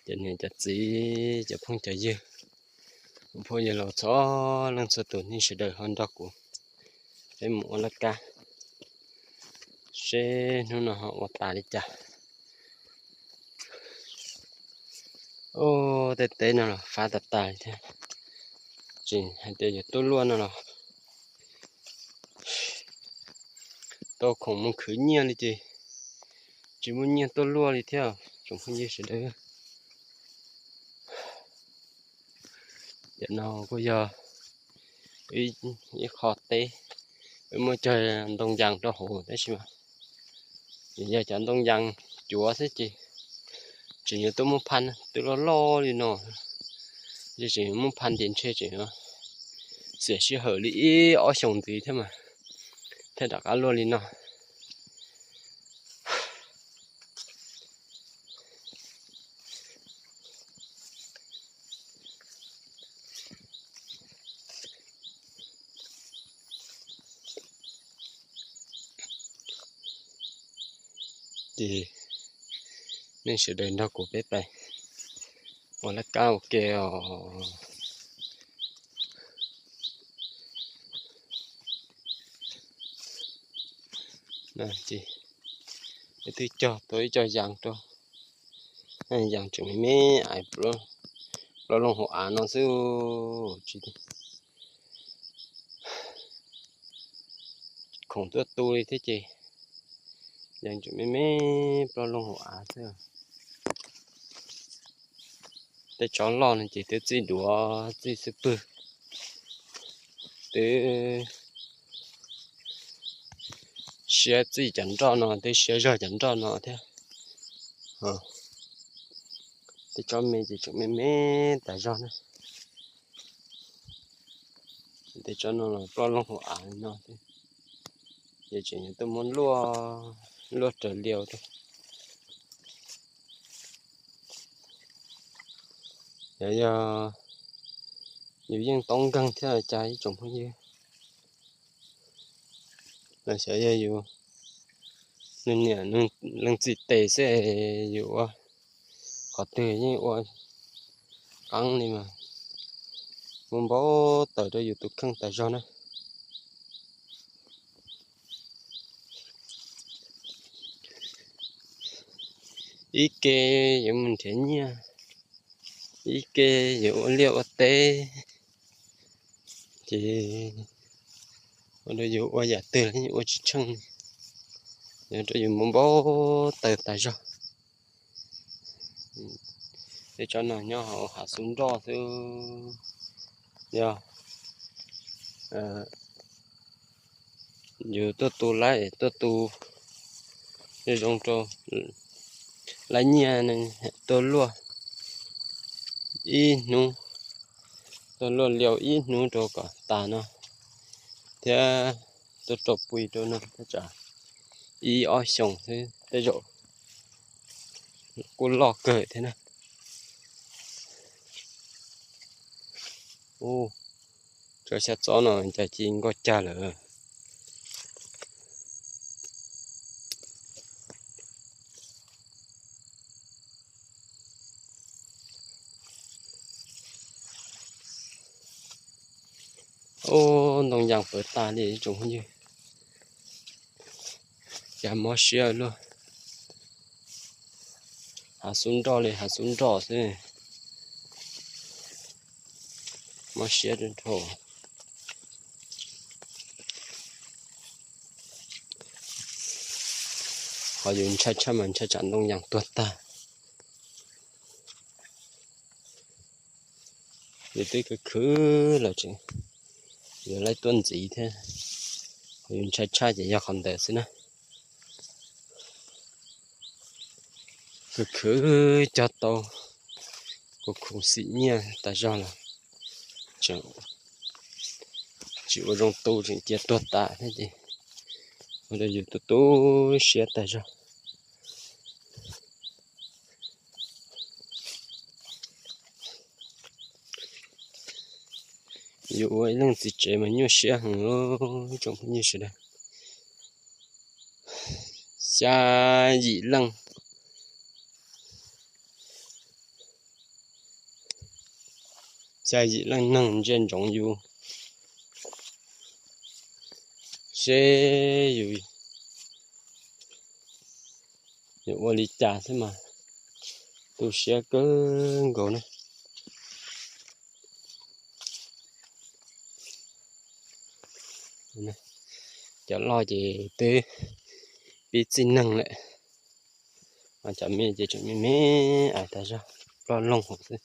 Cov niam cov txiv, cov phooj cov ywg, phooj ywg los txhua leej txhua tus, nej sawv daws ho nrog kuv peb mus ua laj kab seb hnub no ho ua tas li cas. Ub, tej teb no los fab tas tas li thiab, tseem hais tias yuav tuaj luaj no los tau khoom mus khwv nyiaj li ces tsis muaj nyiaj tuaj luaj li thiab tsoom phooj ywg sawv daws. Cov no kuj yog ib qho teb, wb muab cog ntoo yas rau hauv tab sis mas yog cov ntoo yas cuav xwb ces tseem yuav tuaj muab phaj twb loj loj li no, ces tseem yuav muab phaj ces ntshe tseem xiam sij hawm li ib ob xyoos ntxiv thiab mas thiaj rov qab luaj li no. Ces nej sawv daws nrog kuv peb pais ua laj kab ua ke os. Ces twb cog tau ib co yas rau, yas tseem me me ais plaub looj hauv av no xwb, tsis khoom tuaj tu li thiab ces yas tseem me me plaub looj hauv av xwb. Tej tsob loj no ces twb txij duav txij xub pwg, twb siab txij cov nroj no, twb siab zog cov nroj no thiab. Tej tsob me ces tseem me me tas zog na. Tej tsob no los plaub looj hauv av li no, ces tseem yuav tuaj muab luaj, luaj raws lias thiab. Yog, yog yus yeej toob nkeeg thiab cas ib tsoom phooj ywg, los xyov yog yus niam leej txiv tes xwb, yus ua qhov twg yeej ua qeeb li mas muaj npau taws rau yus tus kheej tas zog na. Ib ke yuav mus nrhiav nyiaj, ib ke yuav ua liaj ua teb, ces ua rau yus ua yam twg los yeej ua tsis tsheej, ua rau yus muaj npau taws tas zog. Tej tsob no nyob hauv hav xub nroj xwb, yog yus tuaj tu laib, tuaj tu zoo zoo rau laib nyiaj, tuaj luaj ib hnub, tuaj luaj lias ib hnub rau kom tas no thiab, tuaj rau pui rau no thiab, tsam ib ob xyoos xwb tej zaum kuj loj kawg thiab na. Ub, tsob xyab txob no cas ci nkauj cag lawm. Ub, ntoo yas pawv tas li tsoom phooj ywg. Cas mob siab luaj. Hav xub nroj li hav xub nroj xwb. Mob siab dhau. Qhov yus ntshai tshaj mas ntshai tsam ntoo yas tuag tag. Yus twb khwv khwv los tseem yuav laib tuaj ntxiv thiab. Qhov yus ntshai tshaj ces yog qhov ntawd xwb na. Khwv khwv cog tau kuv khoom xim nyiaj tas zog los tseem tsis ua zoo tu, tseem cia tuag tas thiab ces ua rau yus tu tu siab tas zog. Yus ua ib leej txiv tsev mas nyuaj siab heev tsoom phooj ywg sawv daws. Xya yim leej, Xya yim leej neeg ntsia ntsoov yus seb yus yuav ua li cas thiab mas tu siab kawg nkaus na. Cov loj ces twb pib txij neeg lawm, cov me ces tseem me me ais tas zog, ploj loog hauv xwb.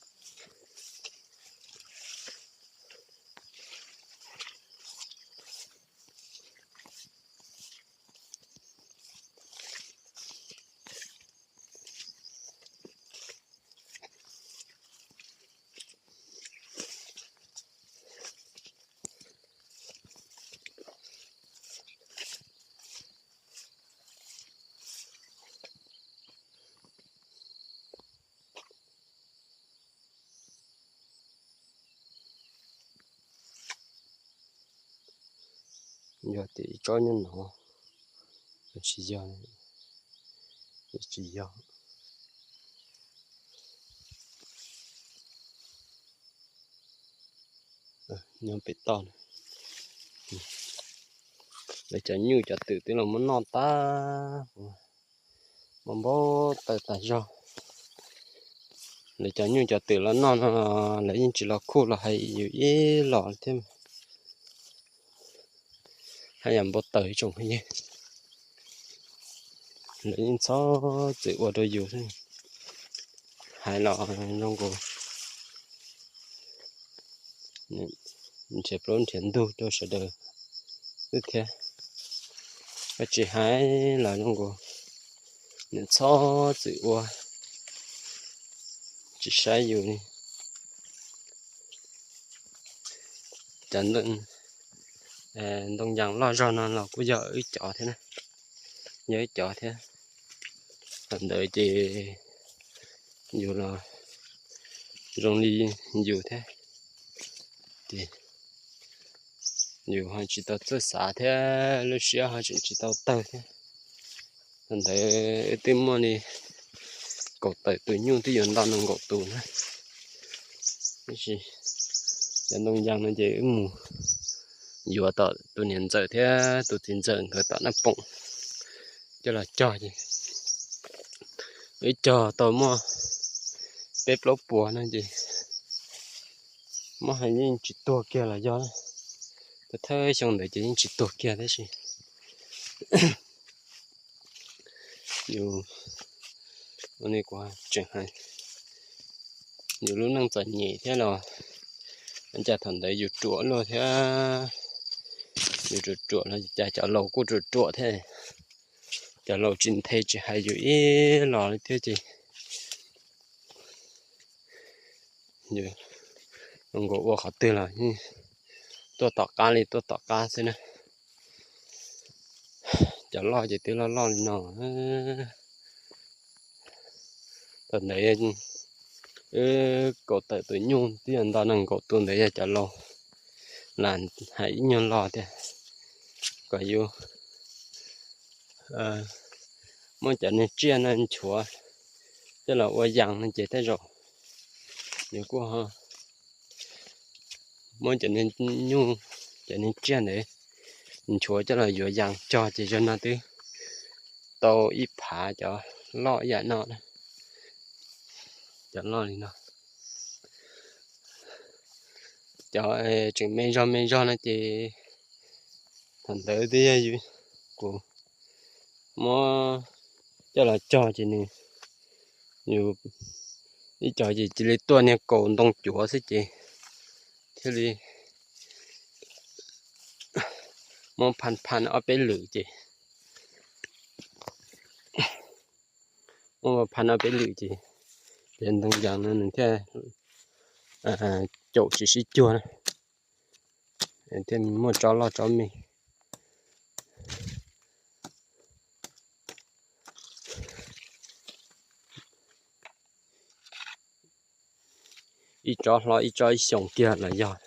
Yog tias ib tsob nyob no, tsis yog, tsis yog. Nyob pem toj, lawv cov nyuj cov twm twb los muab noj tag, muab npau taws tas zog. Lawv cov nyuj cov twm los noj no, lawv yeej tsis los khuj los hais yus ib los thiab. Haj yam npau taws ib tsoom phooj ywg, lawv yeej txhob txwm ua rau yus. Hais los zoo nkaus nrhiav plaub nrhiav ntug rau sawv daws xwb thiab. Koj tsis hais los zoo nkaus nws txhob txwm ua, tsis saib yus li. Cov ntoo yas loj zog no los kuj yog wb cov thiab na, yog wb cov thiab. Thaum ntawd ces yus los zoo li yus thiab, ces yus ho tsis tau txawj xav thiab lub siab ho tseem tsis tau tawg thiab. Thaum ntawd wb twb muaj li kaum tawm tus nyuj, twb yuav nto nees nkaum tus na. Tab sis cov ntoo yas no ces wb mus yuav tom tus niam ntxawm thiab tus txiv ntxawm nkawd tom Naj Poom coj los cog ces wb cog tau muaj peb plaub puas no ces muab hais yeej tsis tuag kiag los yog, thawj xyoo ntawd ces yeej tsis tuag kiag tab sis yus, ua li kuv tseem hais, yus lub neej txom nyem thiab los cas thaum ntawd yus ruam luaj thiab, yus ruam ruam los cas cov laus kuj ruam ruam thiab, cov laus tsis nthe tsis hais yus ib los li thiab ces yus zoo nkaus ua qhov twg los tuaj tom qab li tuaj tom qab xwb na. Cov loj ces twb loj loj li no. Thaum ntawd wb kaum tawm tus nyuj twb yuav nto nees nkaum tus ntawd yog cov laus lam hais ib nyuag lo tias kom yus muab cov niag tsiaj no nchuav coj los ua yas no ces tej zaum yus kuj muab cov niag nyuj, cov niag tsiaj ntawd nchuav coj los yuav yas cog ces zaum no twb tau ib phav cov loj ib yam no, cov loj li no. Cov tseem me zog me zog no ces thaum ntawd twb yog kuv muab coj los cog ces nws, yus ib co ces cia li tuaj niag kaus ntoo cuav xwb ces thiaj li muab phaj phaj ob peb lwm ces, muab phaj ob peb lwm ces cov ntoo yas no nws thiaj caum tsis sib cuag na, thiaj muaj tsob loj tsob me. Ib tsob hlob ib tsob ib xyoos kiag los yog.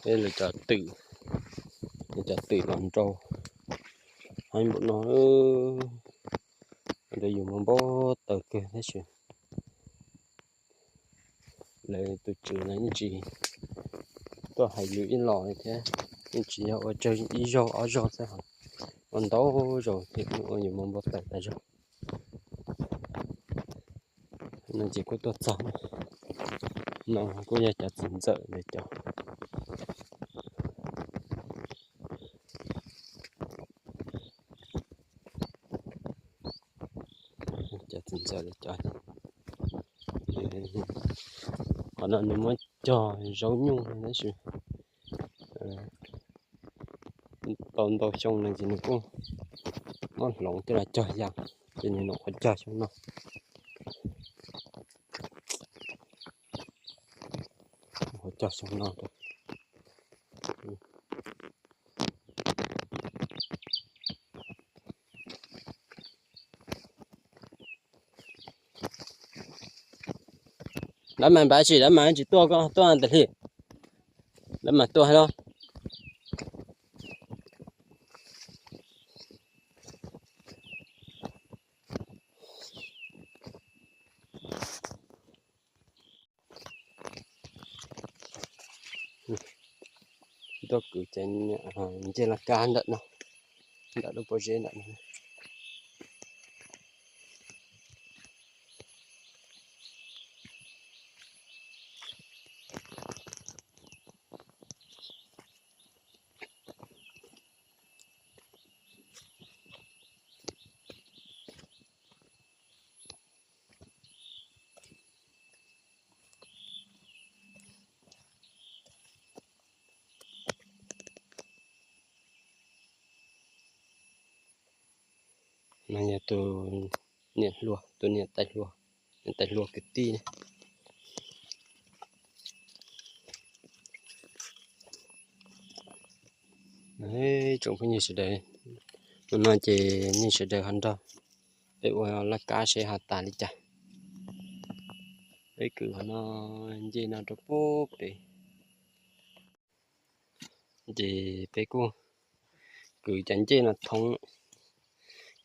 Peb lawv cov twm, lawv cov twm los nrau heev npaum no, ua rau yus mas npau taws kawg tab sis Lawv tus tswv no yeej tsis tuaj hais yus ib los li thiab, yeej tsis yog ua tsawg ib zaug ob zaug xwb, ua ntau zaus thiab, ua yus mus npau taws tas zog. No ces kuj tuaj txog, no kuj yog cov txiv ntxawm lawv cov, cov txiv ntxawm lawv cov. Qhov no nws muab cog zaub nyuj tab sis tau ntau xyoo no ces nws kuj muab hloov coj los cog ya, ces nws nyuam qhuav cog xyoo no, qhuav cog xyoo no. Lawv mas npav tsis, lawv mas tsis tuaj, koj tuaj ntawm hli, lawv mas tuaj los. Tuaj kwv cov ncej laj kab ntawm no, ntawm lub pob zeb ntawm no. No yog tus niam hluas, tus niam tais hluas, niam tais hluas kwv tij ne. Tsoom phooj ywg sawv daws, hnub no ces nej sawv daws ho nrog peb ua laj kab seb ho tas li cas. Peb kwv qhov no, ncej no rau pub pem. Ces peb kuj kwv cov ncej no thoob,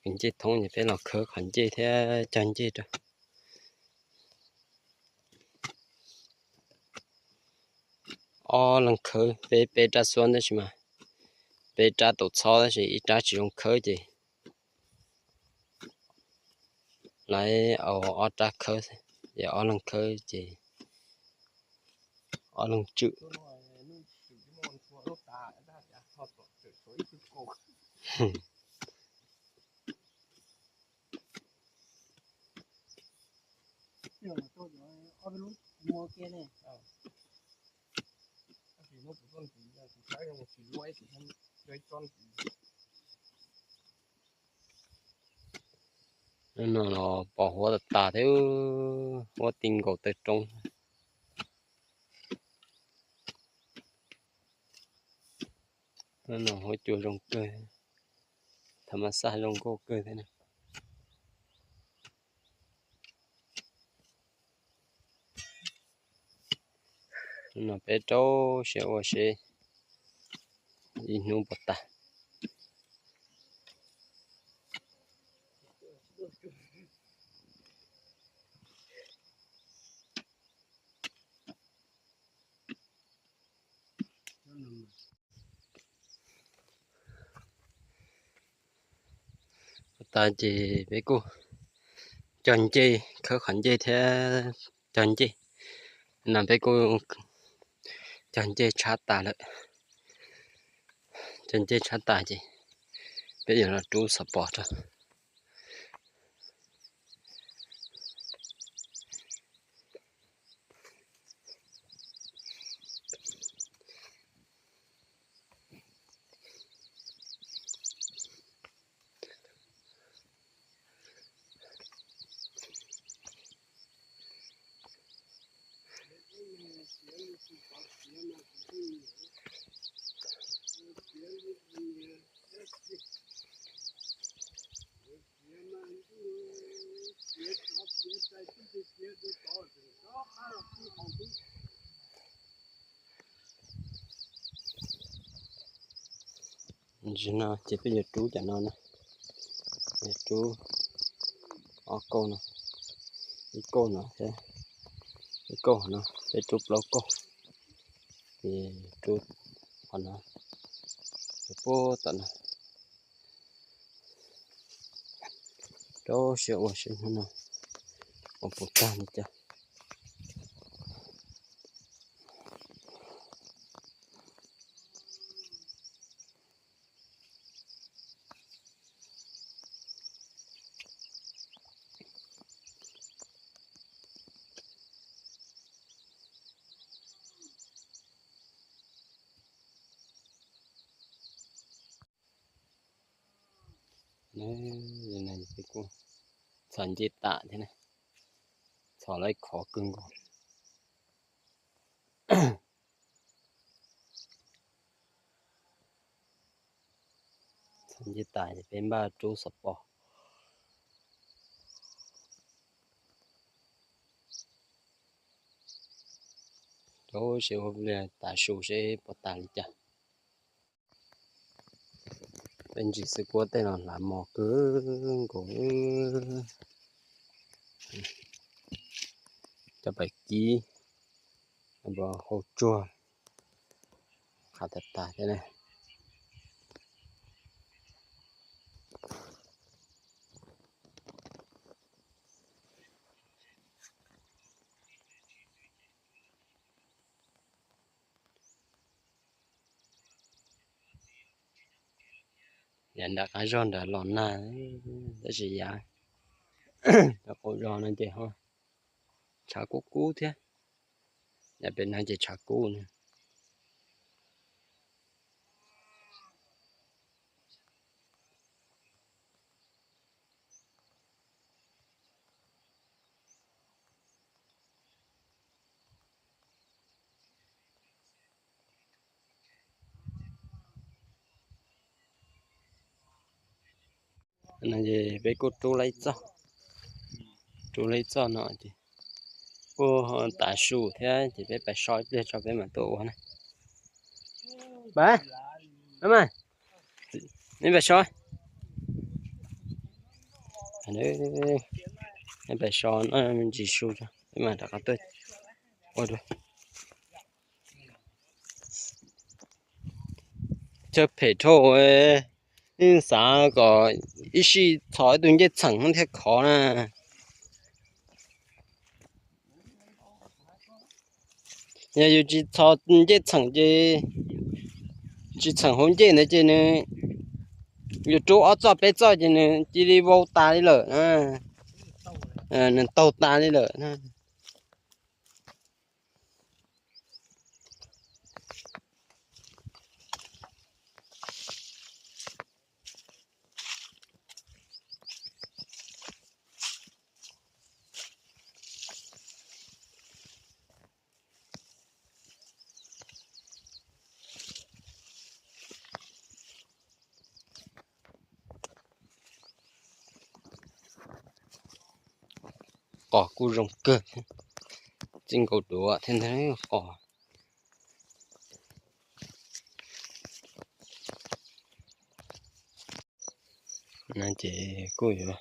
kwv ncej thoob ces peb los khawb qhov ncej thiab cog ncej rau. Ob leeg khawb, peb peb rab xuab tab sis mas peb rab tau txhob tab sis ib rab tsis zoo khawb ces lawv au ob rab khawb, ces ob leeg khawb ces ob leeg tswm. No los pos huab tas tas thiab, huab ti nkaus taw roob. No huab cua zoo kawg, thaum mas xaj zoo nkauj kawg thiab na. No peb rau siab ua seb ib hnub puas tas. Tas ces peb kuj cog ncej, khawb qhov ncej thiab cog ncej. No peb kuj cog ncej tshab tas lawm. Cog ncej tshab tas ces peb yuav los rub xov pos rau. Tam sim no ces peb yuav rub cov no na, yuav rub ob kauj no, ib kauj no thiab ib kauj no. Peb rub plaub kaug, ces rub qhov no, rub puag tom no, rau siab ua seb hnub no ua puas tag li cas. Txhos ncej tas thiab na, txhos lawv khov kawg nkaus. Txhos ncej tas ces peb npaj rub xov pos. Rau siab ua pliag tav su seb puas tag li cas. Peb ntsis xwb kuab tej no hlav mos kawg nkaus. Cov pais kib, hau tsuag, qhav tas tas thiab na. Yav nram qab zog nram los nag, tab sis yav qaum zos no ces ho tshav kub kub thiab. Yav pem no ces tshav kub na. No ces peb kuj rub lawm ib txoj, rub lawm ib txoj no ces kuj tav su thiab ces peb pais so ib pliag tso peb mam tuaj ua na. Pab, pab mas, neb pais so, neb pais so no me ntsis su tso peb mam rov qab tuaj ua dua. Chaw phem dhau, yeej xav kom ib sij txhos ib tug ncej txheem thiaj khov na. Yog yus tsis txhos ncej txheem ces, tsis txheem hauv ncej ntawd ces nws, yus rub ob txoj peb txoj ces nws cia li vau tas li lawm, nws taug tas li lawm. Qos kuj zoo kawg, txij nkaus duav thiab ntag qos. No ces kuj yuav,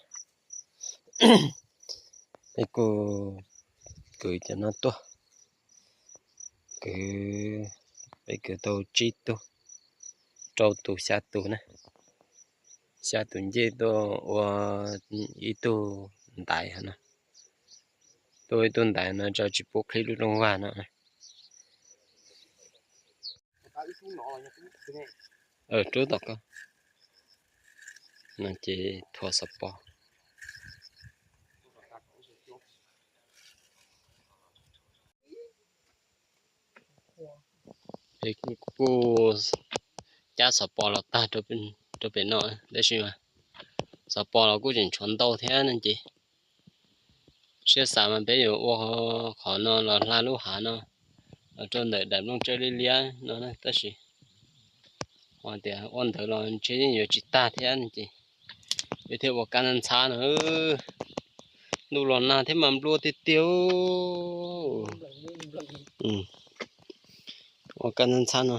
peb kuj kwv cov no tuaj, kwv, peb kwv tau tsib tug, rau tus xya tus na, xya tus ncej tuaj ua ib tug ntaiv no, tuaj ua ib tug ntaiv no tso tsis pub qhib lub rooj vag no. Rub tom ko, no ces thuav xov pos. Peb kuj cab xov pos los tag rau pem no, tab sis mas xov pos los kuj tseem tshuav ntau thiab no ces siab xav mas peb yuav ua qhov no los hla lub hav no los rau ntawm daim nplooj tsawb liab liab no, tab sis ho tias ua ntawd los ntshe yeej yuav tsis tag thiab no ces peb thiaj ua kab ntxhab ntxhab no. Ntuj los nag thiab mas nplua tiag tiag. Ua kab ntxhab ntxhab no,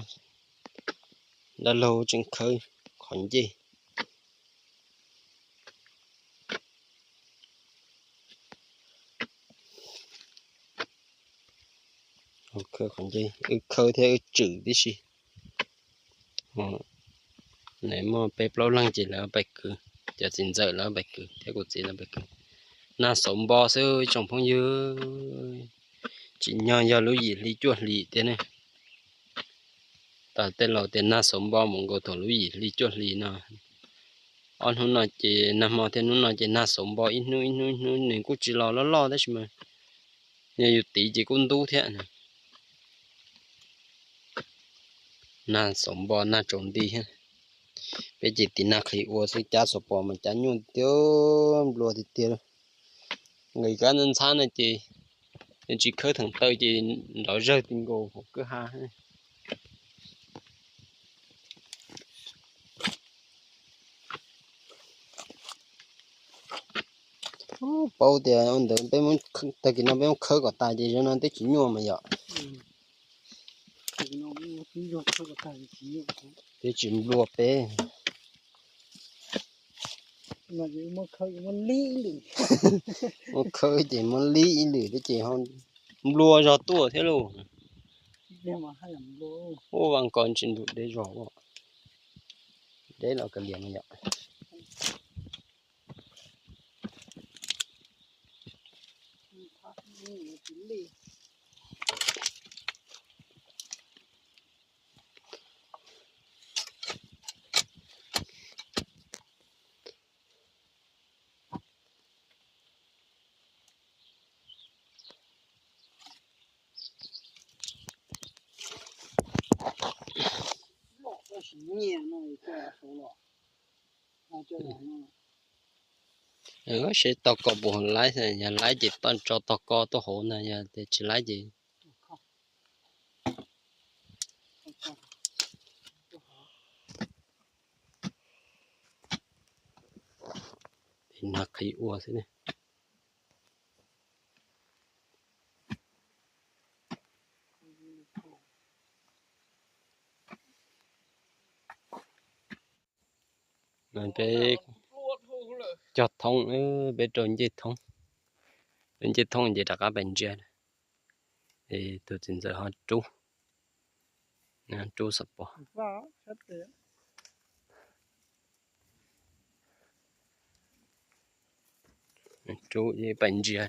dab laug tseem khawb qhov ncej. Khawb qhov ntsej, wb khawb thiab wb tswm tib si. Nws muaj peb plaub leeg ces lawv pais kwv, cov txiv ntxawm lawv pais kwv thiab kuv txiv lawv pais kwv. Nag xauv npo xwb ib tsoom phooj ywg, tsim nyog yog lub yim hli cuaj hli tiag ne. Tas tej laus tias nag xauv npo mus nkaus thaum lub yim hli cuaj hli no. Ob hnub no ces nag hmo thiab hnub no ces nag xauv npo ib hnub ib hnub ib hnub, nws kuj tsis los loj loj tab sis mas yog yus tiv ces kuj ntub thiab. Nag xauv npo nag tsaus nti thiab. Peb ces tiv nag qhwv ua xwb, cab xauv pos mas cab nyuaj tiag, nplua tiag tiag. Nqis kab ntxhab ntxhab no ces tsis khawb theem taw ces nrov zawg ti nkaus hauv kwj ha. Paub tias ua ntawd peb, tag kis no peb muab khawb kom tas ces zaum no twb tsis nyuaj mas yom. Twb tsis nplua peb. Muab khawb ces muab lib ib lwm thiab ces ho nplua zog tuaj thiab lauj. Ua vas nkaus tsis ntus deb zog. Deb los kav liam no yom. Seb tog ko puas laib, yog laib ces tso tog ko tuaj hauv ntag, yog tias tsis laib ces nag qhwv ua xwb. Peb cog thoob, peb rau ncej thoob, ncej thoob ces rov qab pais ntsia. Tus txiv ntxawm ho rub, rub xov pos. Rub pais ntsia.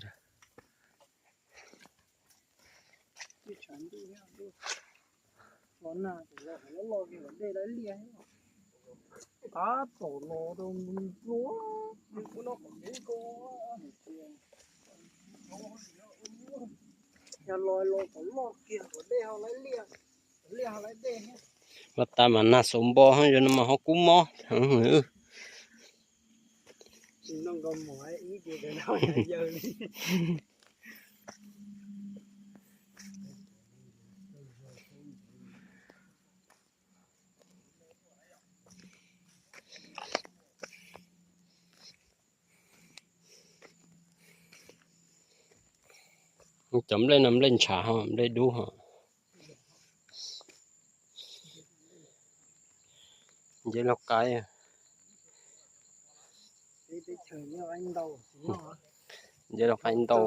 Mas tas mas nag xauv npo zoo no mas ho kub mob. Cov nplej no nplej ntshav ho nplej dub ho. Nce lauj qaib, nce lauj qaib ntau,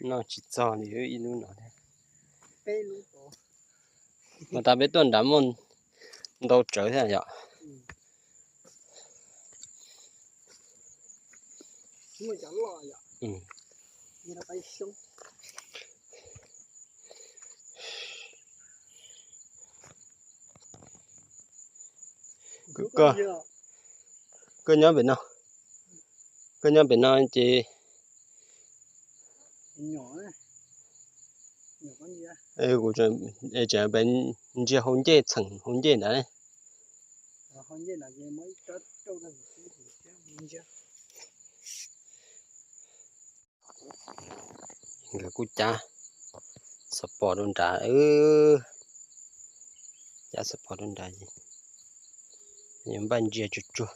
noj tsis txog li ib lub no thiab. Mas tas peb tuaj nrad muaj ntau tsawv thiab yom. Koj nyob pem no, koj nyob pem no ces kuv tseem ntsia hauv ncej, txheem hauv ncej ntawd. Nkawd kuj cab xov pos rau nrad, cab xov pos rau nrad, yuav npaj ntsia tsuag tsuag.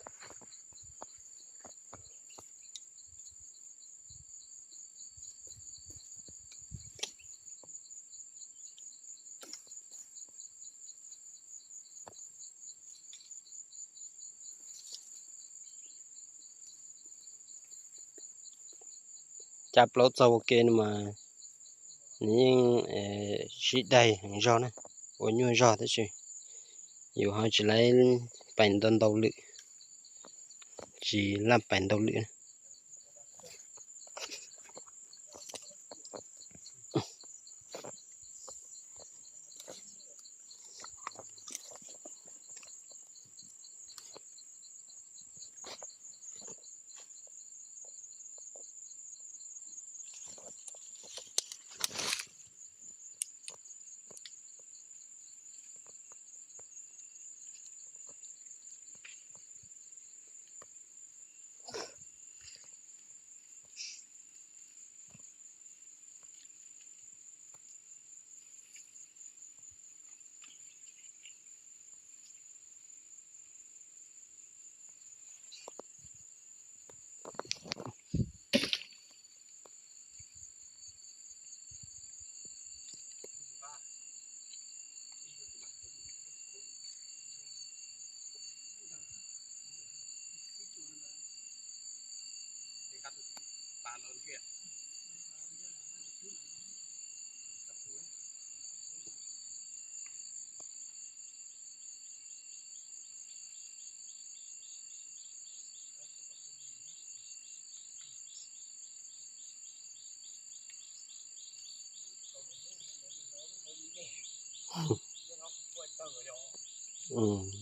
Cab plaub txog ua ke no mas Nws yeej sib daig heev zog na, ua nyuaj zog tab sis yus ho tsis laj pais ntau ntau lwm, tsis laj pais ntau lwm.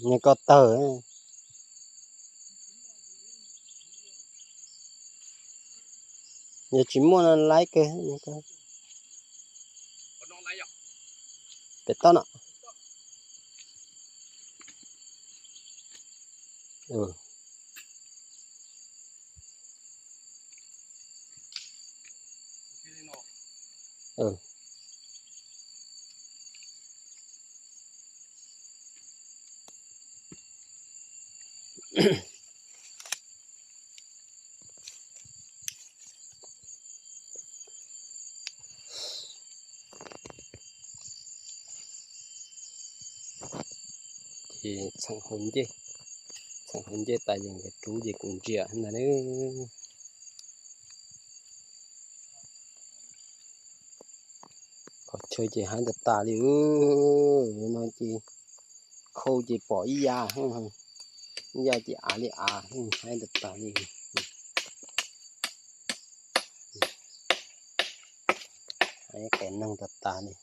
Nws ko tawg. Yog tsis muaj no laib kawg. Pem toj no. Ces txheem hauv ncej, txheem hauv ncej tas ces nkawd rub ces kuv ntsia ntag. Qhov chaw ces haib tas tas li. No ces khau ces pom ib ya, ib ya ces av li av, haib tas tas li. Haib qes neeg tas tas li.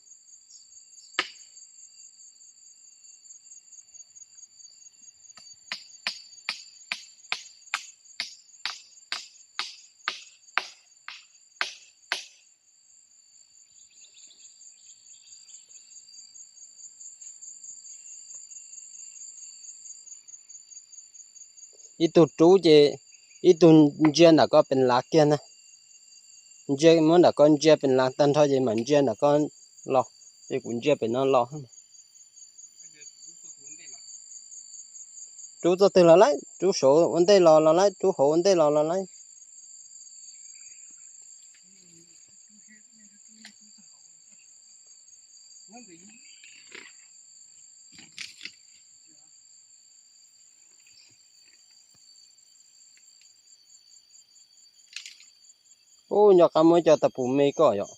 Ib tug rub ces ib tug ntsia nram ko pem lav kiag na. Ntsia muab nram ko ntsia pem lav tag nrho ces mam ntsia nram ko los, ces kuv ntsia pem no los. Rub txoj twg los laib, rub saud ua ntej los los laib, rub hauv ua ntej los los laib. Ub, nco qab muab cov tas pum me koj yom.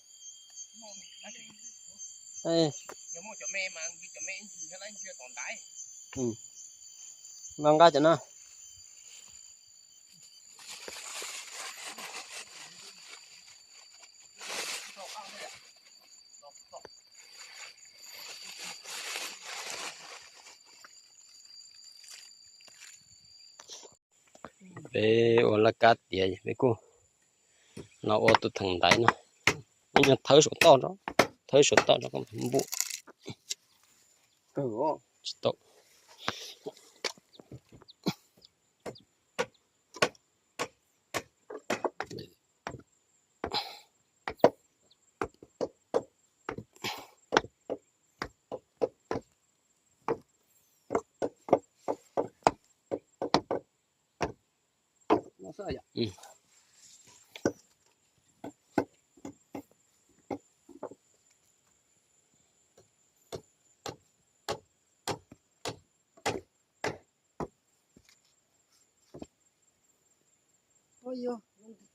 No nqa cov no. Peb ua laj kab tiav peb kuj los ua tus theem ntaiv no. Ib nyuag thawb saum toj, thawb saum toj rau koj npum. Tsis tau.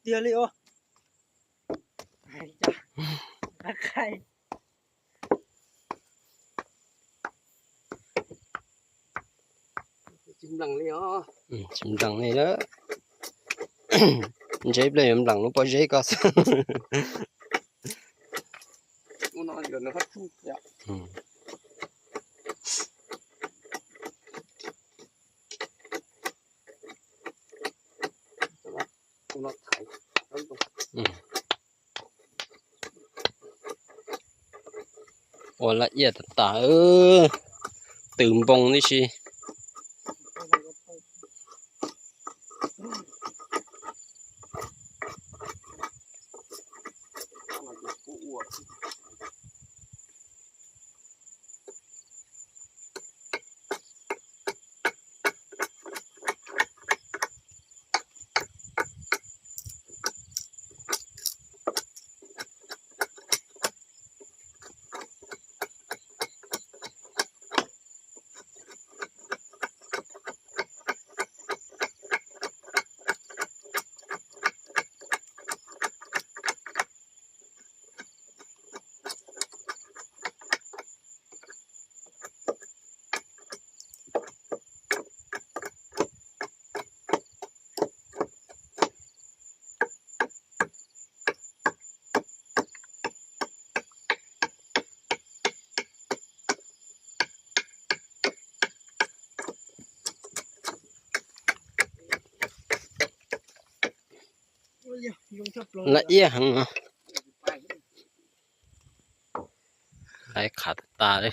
Tiag li os. Qab qhaib. Tsis nplees li os. Tsis nplees li lawm. Ntshe ib pliag yuav nplees lub pob zeb ko xwb. Ua laj iaj tas tas, tws npoo tib si. Laj iaj heev os. Laj khav tas tas li.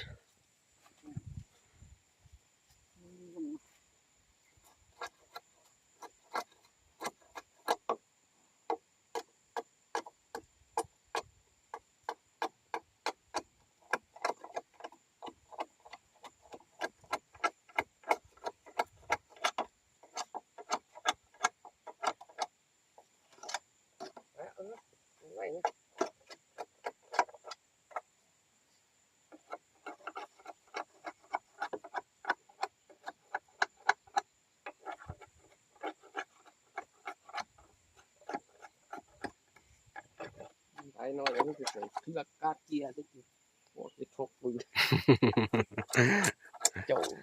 Ntaiv no tseem qhib laj kab cia thiab ces pom ces tshuav pw. Caum.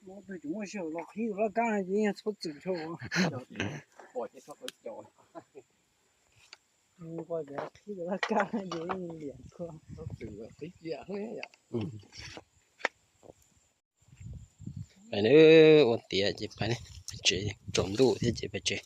Tus tseem muaj sij hawm los qhib laj kab no ces yeej txhob txwm dhau. Pom ces tshuav pw caum. Qhib laj kab no ces yeej liam kua. Txhob txwm qhib cia. Pais ua tiav ces pais tsev, tsaus ntuj thiab ces pais tsev.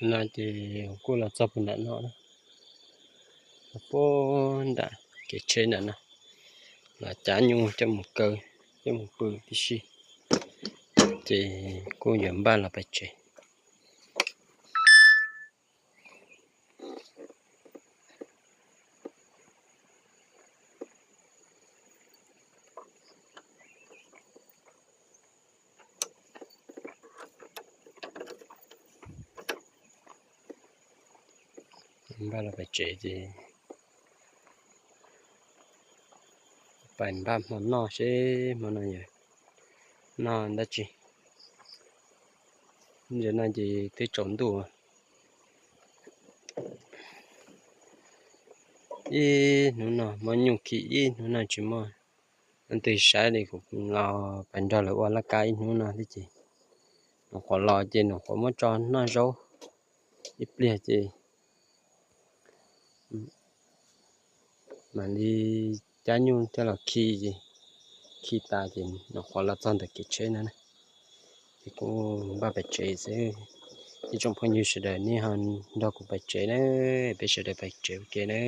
No ces kuj los txog puag nram no, puag nram kev tsheb nram no, los cav nyuj coj mus kaw, coj mus pw tib si, ces kuj yuav npaj los pais tsev. Npaj los pais tsev ces pais npaj hmo noj seb hmo no yuav noj dab tsi. Ntawm no ces twb tsaus ntuj, ib hnub no muab nyuj khi, ib hnub no tsis muaj leej twg saib li, kuv los pais nrog lawv ua laj kab ib hnub no thiab ces, nws qhuav los ces nws qhuav muab tso noj zaub ib pliag ces mam li cab nyuj coj los khi ces, khi tas ces nws qhuav los txog ntawm kev tsheb no na. Ces kuj npaj pais tsev xwb. Ib tsoom phooj ywg sawv daws nej ho nrog kuv pais tsev na, peb sawv daws pais tsev ua ke na.